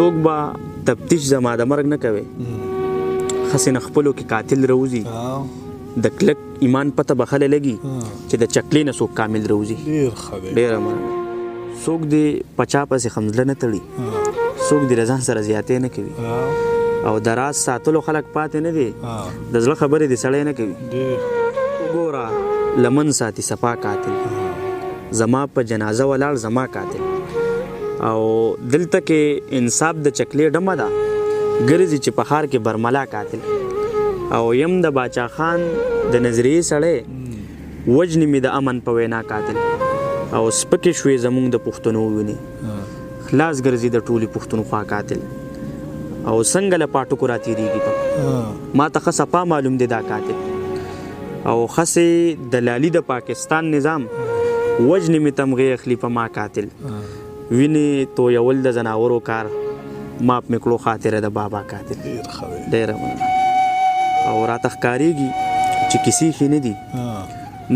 څوک به تفتیش زما د مرګ نه کوي، خسې نه خپلو کې قاتل روزي، د کلک ایمان پته به خله لګي چې د چکلې نه څوک کامل روزي. ډیر ښه دی. ډېره مننه. څوک دې په چا پسې خمزله نه تړي، څوک دې له ځان سره زیاتی نه کوي، او د راز ساتلو خلک پاتې نه دي، د زړه خبرې دې سړی نه کوي. وګوره لمن ساتي صفا قاتل، زما په جنازه ولاړ زما قاتل. او دلته کې انصاف د چکلې ډمه ده، ګرځي چې په ښار کې برملا قاتل. او یم د باچا خان د نظریې سړی، وجنې مې د امن په وینا قاتل. او سپکې شوې زمونږ د پښتنو وینې، خلاص ګرځي د ټولې پښتونخوا قاتل. او څنګه له پاټکو را تېرېږي په ما ته ښه صفا معلوم دی دا قاتل. او خسې دلالی د پاکستان نظام، وجنې مې تمغې اخلي په ما قاتل. وینې تویول د ځناورو کار، ماپ مې کړو خاطره د بابا قاتل. ډېر ښه دی. ډېره مننه. او راته ښکارېږي چې کیسې ښې نه دي،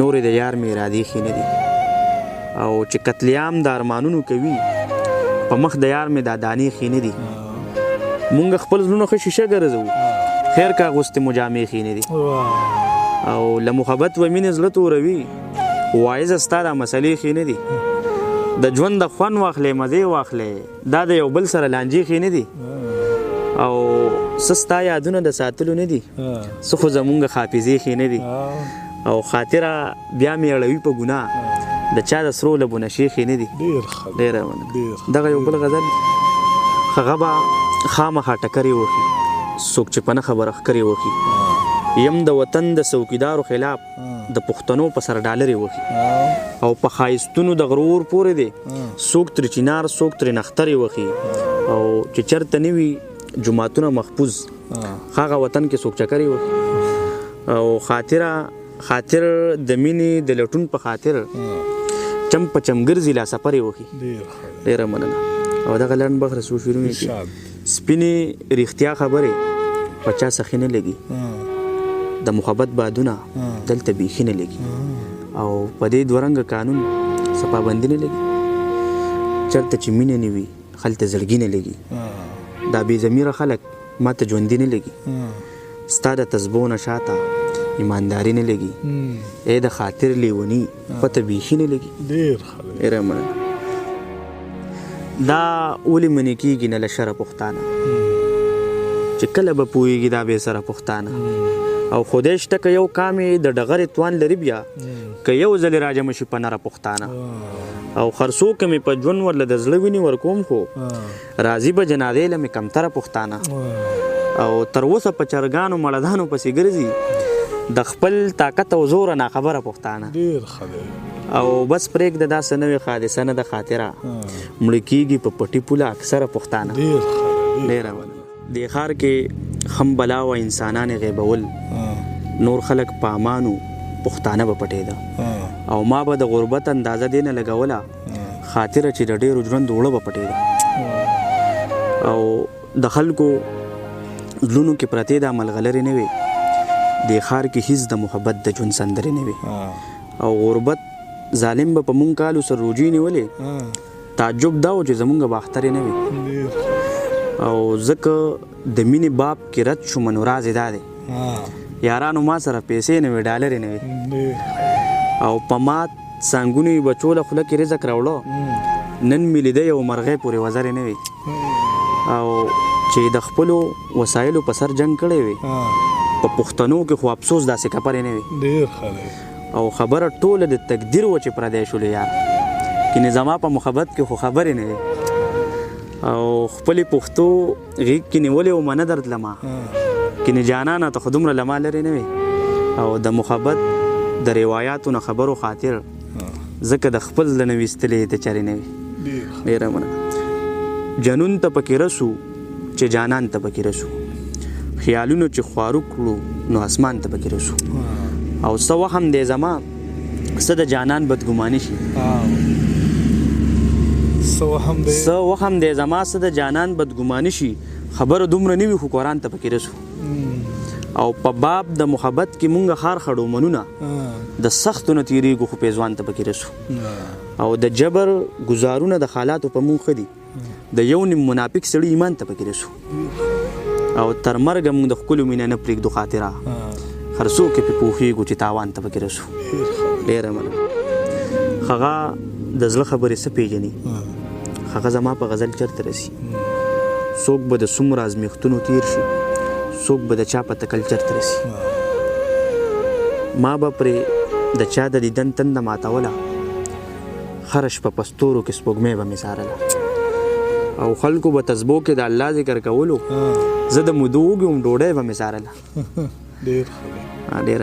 نورې د یار مې ارادې ښې نه دي. او چې قتل عام د ارمانونو کوي، په مخ د یار مې دا دانې ښې نه دي. مونږ خپل زړونه ښه شیشه ګرځوو، خیر که اغوستې مو جامې ښې نه دي. او له محبت و مینې زړه توروي، واعظه ستا دا مسلې ښې نه دي. د ژوند د خوند واخلې، مزې واخلې، دا د یو بل سره لانجې ښې نه دي. او څه ستا یادونه د ساتلو نه دي، څه خو زمونږ حافظې ښې نه دي. او خاطره بیا مې اړوي په ګناه، د چا د سرو لبو نشې ښې نه دي. ډېر ښه دی. ډېره مننه. دغه یو بل غزل، هغه به خامخا ټکرې وخي، څوک چې په نه خبره ښکرې وخي. یم د وطن د څوکیدارو خلاف، د پښتنو په سر ډالرې وخي. او په ښایستونو د غرور پورې دی، څوک ترې چینار څوک ترې نخترې وخي. او چې چرته نه وي جوماتونه محفوظ، هغه وطن کې څوک چکرې وخي. او خاطره خاطر د مینې د لټون په خاطر چم په چم ګرځي لا سفرې وخي. ډېره مننه. او دغه لنډ بخره څو شعرونه کې سپینې رښتیا خبرې په چا سخي نه لګي، د محبت بادونه دلته بیخي نه لګي. او په دې دوه رنګه قانون څه پابندي نه لګي، چېرته چې مینه نه وي هلته زړګي نه لګي. دا بې ضمیره خلک ما ته ژوندي نه لګي، ستا د تسبو نه شاته ایمانداري نه لګي. ای د خاطر لیوني پته بیخي نه لګي. ډېر ښه دی. ډېره مننه. دا ولې منې کېږي نه له شره پښتانه، چې کله به پوهېږي دا بې سره پښتانه. او خدای شته که یو قام یې د ډغرې توان لري بیا، که یو ځلې راجمع شي په نره پښتانه. او خرڅو که مې په ژوند ورله د زړه وینې ورکوم، خو راځي به جنازې له مې کمتره پښتانه. او تر اوسه په چرګانو مړدانو پسې ګرځي، د خپل طاقت او زوره ناخبره پښتانه. ډېر ښه دی. او بس پرېږده دا څه نوې حادثه نه ده خاطره، مړه کېږي په پټي پوله اکثره پښتانه. ډېر ښه دی. ډېره مننه. دې ښار کې خم بلا وه انسانان یې غیبول، نور خلک په امان وو پښتانه به پټېده. او ما به د غربت اندازه دې نه لګوله، خاطره چې د ډېرو ژوند اوړه به پټېده. او د خلکو زړونو کې پرتې دا ملغلرې نه وې، دې ښار کې هیڅ د محبت د ژوند سندرې نه وې. او غربت ظالم به په مونږ کالو سره روجې نیولې، تعجب دا و چې زمونږ به اخترې نه وې. او ځکه د مینې باب کې رد شوم نو راز یې دا دی، یارانو ما سره پیسې نه وې ډالرې نه وې. او په مات څانګونو یې بچو له خوله کې رزق راوړو، نن مې لیده یو مرغۍ پورې وزرې نه وې. او چې د خپلو وسایلو په سر جنګ کړی وي، په پښتنو کې خو افسوس داسې کپرې نه وي. ډېر ښه دی. او خبره ټوله د تقدیر وه چې پردی شولو یار، کینې زما په محبت کې خو خبرې نه وې. او خپلې پښتو غېږ کې نیولې ومه نه درتلمه، کینې جانانه ته خو دومره له ما لرې نه وې. او د محبت د روایاتو نه خبرو خاطر ځکه د خپل زړه نه ویستلې ته چرې نه وې. ډېره مننه. جنون ته پکې رسو چې جانان ته پکې رسو، خیالونو چې خوارو کړو نو اسمان ته پکې رسو. او څه وهم دی زما، څه د جانان بدګماني شي. څه وهم دی؟ څه وهم دی زما، څه د جانان بدګماني شي. خبره دومره نه وي خو قرآن ته پکې رسو. او په باب د محبت کې مونږ ښار خړو منونه، د سختو نه تېرېږو خو پېزوان ته پکې رسو. او د جبر ګزارونه د حالاتو په مونږ ښه دي، د یو نیم منافق سړي ایمان ته پکې رسو. او تر مرګه موږ د ښکلو مینه نه پرېږدو خاطره، هر څوک یې پرې پوهېږو چې تاوان ته پکې رسو. ډېره مننه. هغه د زړه خبرې څه پېژني، هغه زما په غزل چېرته رسي. څوک به د څومره ازمېښتونو تېر شي، څوک به د چا په تکل چېرته رسي. ما به پرې د چا د دیدن تنده ماتوله، هره شپه په ستورو کې سپوږمۍ به مې څارله. او خلکو به تسبو کې د الله ذکر کولو، زه د مودو وږی وم، ډوډۍ به مې څارله. ډېر ښه دی. ډېره.